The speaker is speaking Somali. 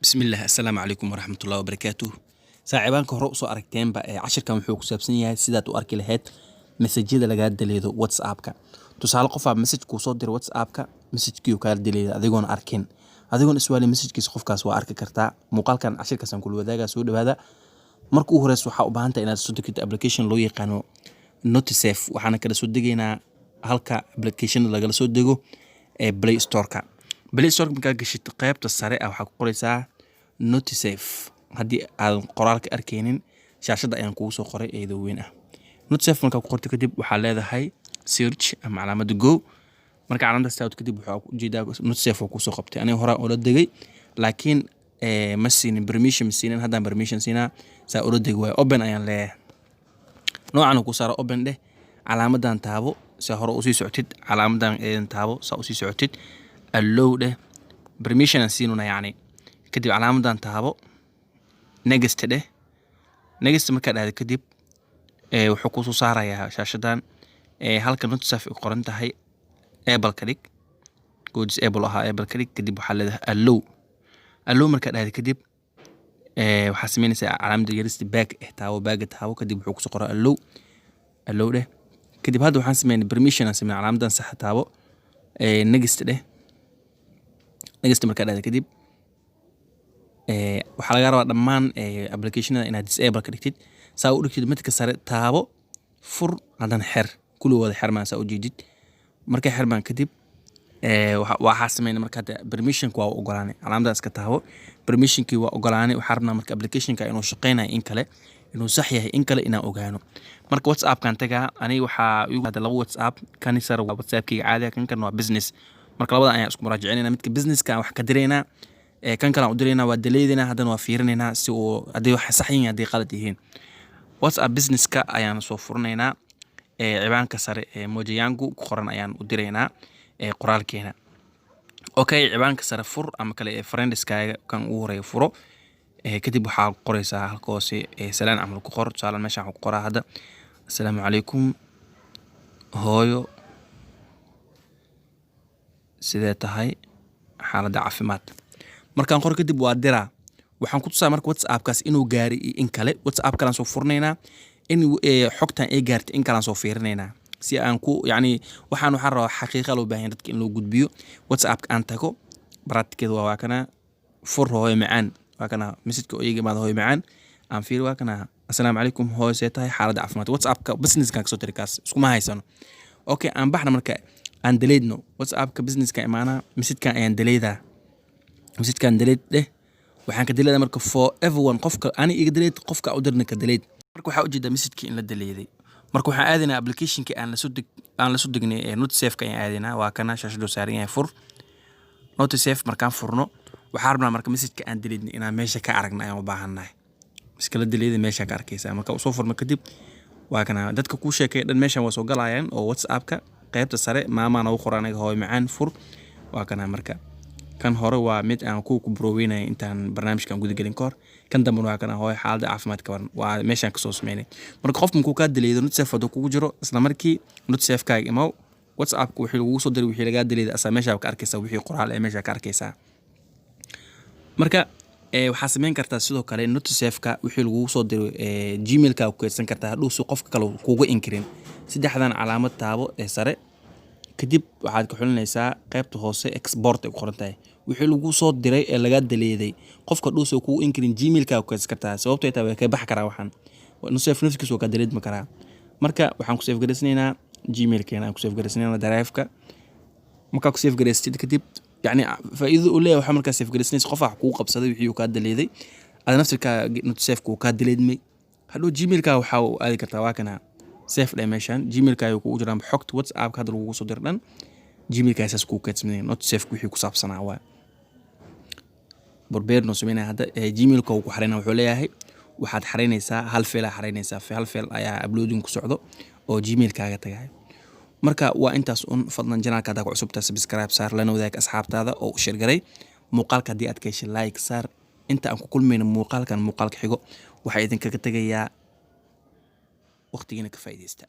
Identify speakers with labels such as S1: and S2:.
S1: Bismillaah, assalaamu calaykum waraxmatullahi wabarakaatuh. Saaxiibaanka hore usoo aragteenba ee cashirkan wuxuu ku saabsan yahay sidaad u arki lahayd message-yada lagaa deleedo WhatsApp-ka. Tusaale, qofaa message kuu soo diray WhatsApp-ka, message-kii kaa deleeday adigoon arkin, adigoon iswaalin message-kiisa qofkaas waa arki kartaa. Muuqaalkan cashirkaasaan kula wadaagaa, soo dhawaada. Marka ugu horeysa waxaa u baahan tahay inaad soo degtid application loo yaqaano Notisave, waxaana kala soo degaynaa halka application lagala soo dego ee Play Store-ka. Play Store markaa gashid, qaybta sare ah waxaa ku qoraysaa Notisave. Haddii aadan qoraalka arkaynin, shaashadda ayaan kugu soo qoray iyadoo weyn ah. Notisave markaa ku qorto kadib, waxaa leedahay search ama calaamadda go. Marka calaamaddaas taabto kadib, waxaa ujeedaa Notisave oo kusoo qabtay. Aniga horaan ula degay, laakiin ma siinin permission, ma siinin. Haddaan permission siinaa saa ula degi waayo. Open ayaan leeyahay, noocan ku saara, open dheh. Calaamadan taabo saa hore usii socotid, calaamadan eedan taabo saa usii socotid, allow dheh, permission aan siinuna yacni. Kadib calaamadan taabo, next dheh. Next markaa dhahda kadib, wuxuu kusoo saarayaa shaashadan. Halka Notisave ay qoran tahay enable ka dhig, go disable ahaa, enable ka dhig. Kadib waxaa leedahay allow. Allow markaa dhahda kadib, waxaa sameynaysaa calaamadda yarista back eh taabo, back-ga taabo. Kadib wuxuu kusoo qoraa allow, allow dheh. Kadib hadda waxaan sameynay permission aan sameynay, calaamadan saxa taabo, next dheh. Next markaa dhahda kadib, waxaa laga rabaa dhammaan applicationada inaad disable ka dhigtid. Saa u dhigtid, midka sare taabo, fur, haddana xer, kulligooda xermaan saa u jeedid. Markay xermaan kadib, waxaa sameynay marka hadda permissionka waa u ogolaanay, calaamadaas iska taabo, permissionkii waa ogolaanay. Waxaa rabnaa marka applicationka inuu shaqeynayo in kale, inuu sax yahay in kale inaan ogaano. Marka WhatsAppkan tagaa. Aniga waxaa igu hadda laba WhatsApp. Kani sare waa WhatsAppkayga caadiga, kan kalena waa business. Marka labadan ayaan isku muraajacinayna. Midka businesska wax ka diraynaa, kan kale aan u diraynaa, waa deleedaynaa, haddana waa fiirinaynaa si uu hadday wax sax yihiin, hadday qalad yihiin. WhatsApp businesska ayaan soo furinaynaa. Ciwaanka sare ee Mojayangu ku qoran ayaan u diraynaa qoraalkeena. Okay, ciwaanka sare fur ama kale ee friendskaaga kan ugu horeeya furo. Kadib waxaa qoraysaa halka hoose salaan camal ku qor. Tusaale, meeshaan waxaan ku qoraa hadda: "Assalaamu calaykum hooyo, sidee tahay xaaladda caafimaad?" Markaan qoro kadib, waa diraa. Waxaan ku tusaa marka WhatsAppkaas inuu gaaray iyo in kale. WhatsApp kalaan soo furnaynaa, in xogtan ay gaartay in kalaan soo fiirinaynaa, si aan ku yacni waxaan rabaa xaqiiqa loo baahan yahay dadka in loo gudbiyo. WhatsAppka aan tago, baraatikeeda waa kana. Fur, hooyo macaan, waa kana messageka oo iiga imaada. Hooyo macaan aan fiiri, waa kana: "Assalaamu calaykum hooyo, see tahay xaaladda caafimaad?" WhatsAppka businesskan kasoo tiri, kaas iskuma haysano. Okay, aan baxna marka aan deleedno. WhatsAppka businesska imaanaa, messagekan ayaan deleedaa. Messagekan delete dheh. Waxaan ka deleedaa marka for everyone, qofka ani iga delete, qofka u dirna ka delete. Marka waxaa ujeedaa messagekii in la deleeday. Marka waxaan aadaynaa applicationkii aan lasoo degnay ee Notisave-ka ayaan aadaynaa. Waa kana, shaashaduu saaran yahay. Fur Notisave. Markaan furno, waxaa rabnaa marka messageka aan deleednay inaan meesha ka aragna ayaan u baahannahay. Miska la deleeday meesha ka arkaysaa. Marka usoo furno kadib, waa kana. Dadka kuu sheekay dhan meeshan waa soo galayaan oo WhatsAppka qaybta sare maamaa noogu qoran aniga, hooyo macaan. Fur, waa kana. Marka kan hore waa mid aan ku broweynaya intaan barnaamijkan gudagelin kahor. Kan dambena waa kana: "Hooyo, xaaladda caafimaad ka waran?" Waa meeshaan kasoo sameynay. Marka qofka markuu kaa deleedo, Notisave hadduu kugu jiro, isla markii Notisave-kaaga imow, WhatsAppka wixii lagugu soo diray, wixii lagaa deleeday asaa meeshaa ka arkaysaa, wixii qoraal ee meeshaa ka arkaysaa. Marka waxaa sameyn kartaa sidoo kale Notisave-ka wixii lagugu soo diray Gmailka ku keydsan kartaa, hadhow si qofka kale kuga inkirin. Saddexdan calaamad taabo ee sare. Kadib waxaad ka xulinaysaa qaybta hoose export ay ku qoran tahay. Wixii lagu soo diray ee lagaa deleeday, qofka dhuusa kugu inkirin, Gmailka ku keydsan kartaa. Sababtoo ay tahay, way ka baxi karaa waxaan Notisave naftigiisa waa kaa deleedmi karaa. Marka waxaan ku save garaysanaynaa Gmailkeena, aan ku save garaysanaynaa drive-ka. Markaa ku save garaysatid kadib, yacni faa'iidada uu leeyahay waxaa markaa save garaysanaysa, qof wax kugu qabsaday wixii uu kaa deleeday, ada naftirkaa Notisave-ka uu kaa deleedmay, hadhow Gmailka waxaa u aadi kartaa. Waa kana, save dheh. Meeshaan Gmailka ayuu kugu jiraan xogta WhatsAppka hadda lagugu soo diro dhan, Gmailka saas kugu keydsamaya. Notisave wixii ku saabsanaa waa borbeer noo sameynaya. Hadda Gmailka uu ku xareynaya, wuxuu leeyahay waxaad xareynaysaa hal file aa xareynaysaa, hal file ayaa uploading ku socdo oo Gmailkaaga tagayo. Marka waa intaas un. Fadlan, channelka haddaa ku cusubtaa, subscribe saar, lana wadaag asxaabtaada oo u share garay muuqaalka. Haddii aad ka heshay, like saar. Inta aan ku kulmayno muuqaalkan muuqaalka xigo, waxaa idinkaga tegayaa waqtigiina ka faa'iidaysta.